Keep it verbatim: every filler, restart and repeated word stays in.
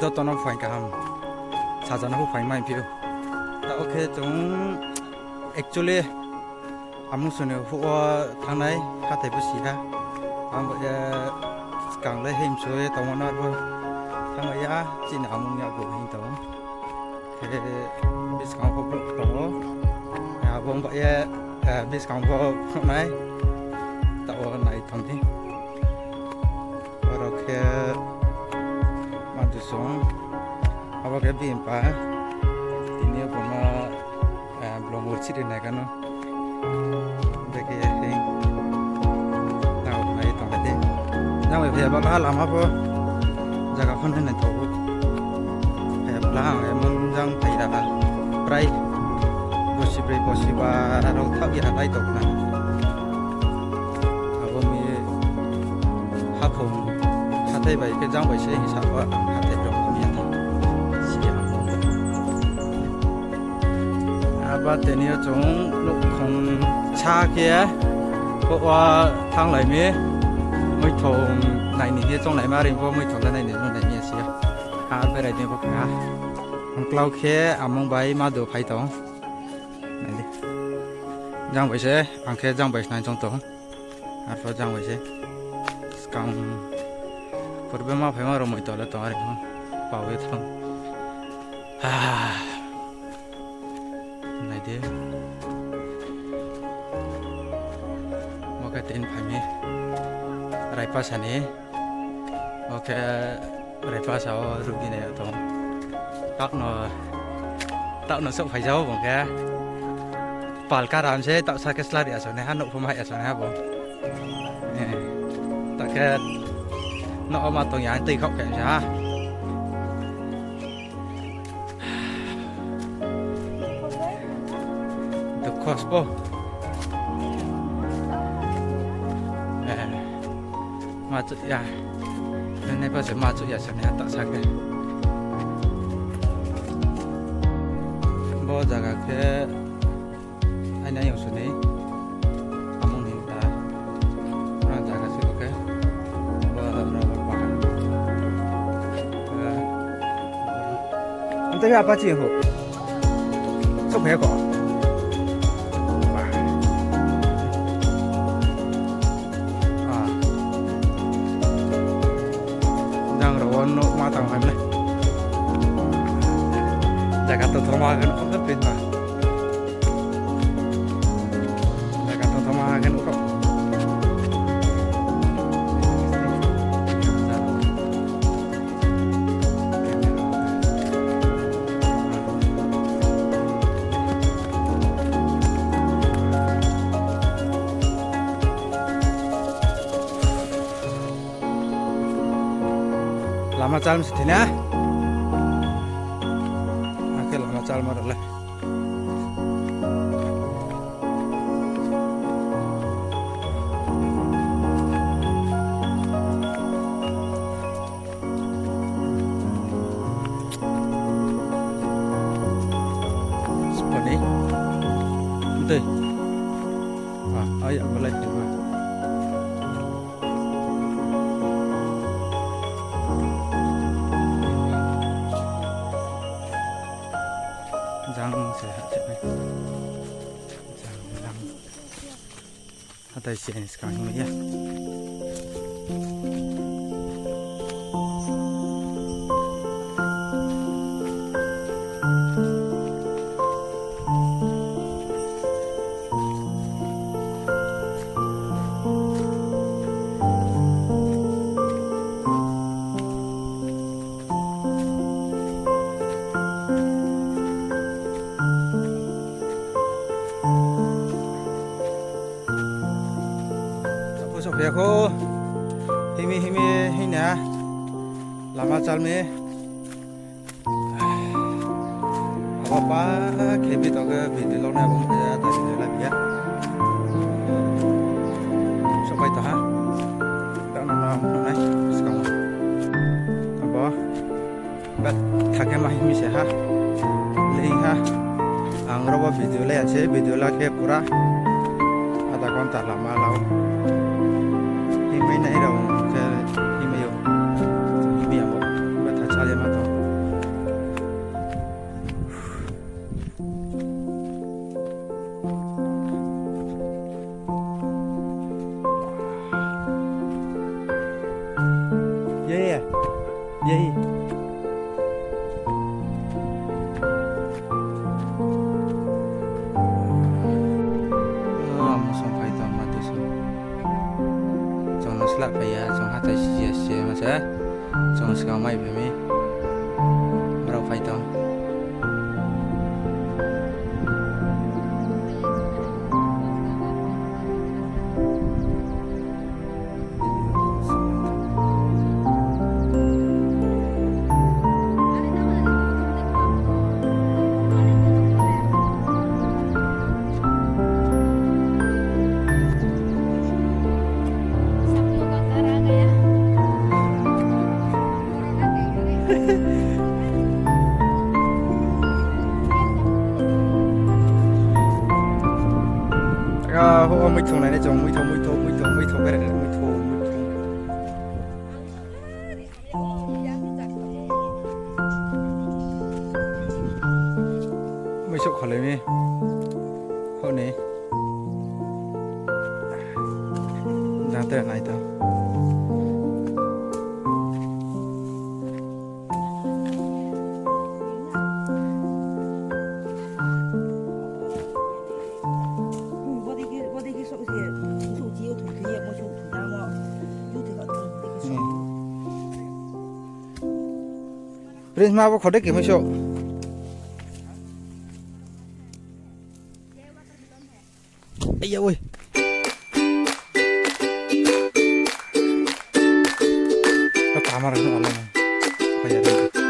Joto no phaing kaham. Sajano pho phaing mai phi ou. Taoh khe chung actually Amung song ni houh wo thanngnai hathái bo si ha. Ang bo ye skang le himsoi ye tongmo no bo thanngmai ya, chini amung yakgu hing tong ou. Khe buskang pho brouh tong ou. Abo ba ye, buskang pho phnuh nai. Taoh wo nai tong di. Oro khe Madusong. Abo khe bini pa. Tini yo bung no, blong urchih ri nai kano. Bekhe hing. Nang nai tong di. Nang bai phai ya bala lama pho. Zaga pho nai nai tong ou. Phai ya bala ang emon jang phai ya. Prai bosi broi bosi ba rao thaoh ya nai tong na. Abo mi haphung hathái bai khe jang bai se hing sa pho ang hathái rao mi ya tha. Si ya. Abo tini yo chung nouhkhong sa khe, kouh wo thannglai mi, muithong nai ni hing ye chounglaima reing pho muithong le nai ni nung nai mi ya si ya. Ha berai ni pho kha. Ang klau khe amung bai Madu phai tong. Nai di. Jang bai se, ang khe jang bai se nai choung tong. Arphuh jang bai se. Skang purbe ma phaima rao moito le tong are pho. Pao ye thanng. Nai di. Bo khe tini phai mi. Raipasa ni. Bo khe Raipasa wo rugi nai tong. Taoh no, taoh no souhphai ja ou bung khe. Pal karam se taoh sa khe slari ya songnai ha, nouh pho ma hai ya songnai ha bo. Taoh khe nouh wo ma tong ya, tui khaoh khe sa ha. Dukho spo. Ma chuh ya. Nai pa se ma chuh ya se nai ha taoh sa khe. Bo zaga khe aini ayong suni. Amung ni ta. Ora zaga se bo khe. Bo rubber bagan. Ante apa chi ho. Souhphai ya kho. Jang rao wo nouh ma tang phai le. Zaga tongthoma khe nuh kho phi ma. Zaga tongthoma khe nuh kho. Lama chal mse thina. Akhe lama chal ma rao le. Sponi. Ntei. Ah, aya, balai tu. Jang se ha se nai. Jang, jang. Hathái se ni skang hing ya. Taoh pho souhphai ya kho. Himi himi hing na. Lama chal mi. Abo pa khe bi tong khe video lo nai bo khe ya ta video la bi ya. Souhphai tong ha. Taoh no nai skang. Abo. Ba, tha khe ma himi se ha. Lei ha. Ang ro bo video lai ya se, video la khe pura adha ghonta lama lau. Himai nai rao khe himai ou. Himai ya bo. Ba tha chale ma to. Ye, ye. Ye. Ah, mosong phai tong ma tui song. Chung no slah phai ya, chung hathái si ya si ya ma se. Chung skang mai phai mi. Brao phai tong. Ah, ho, muithong nai nai chung, muithong, muithong, muithong, muithong, bere, muithong, muithong. Muiso kholai mi. Honi. Jang te nai tong. Prince ma bo kho de khe muiso. Aiya oi. Kamar no alam. Khoya.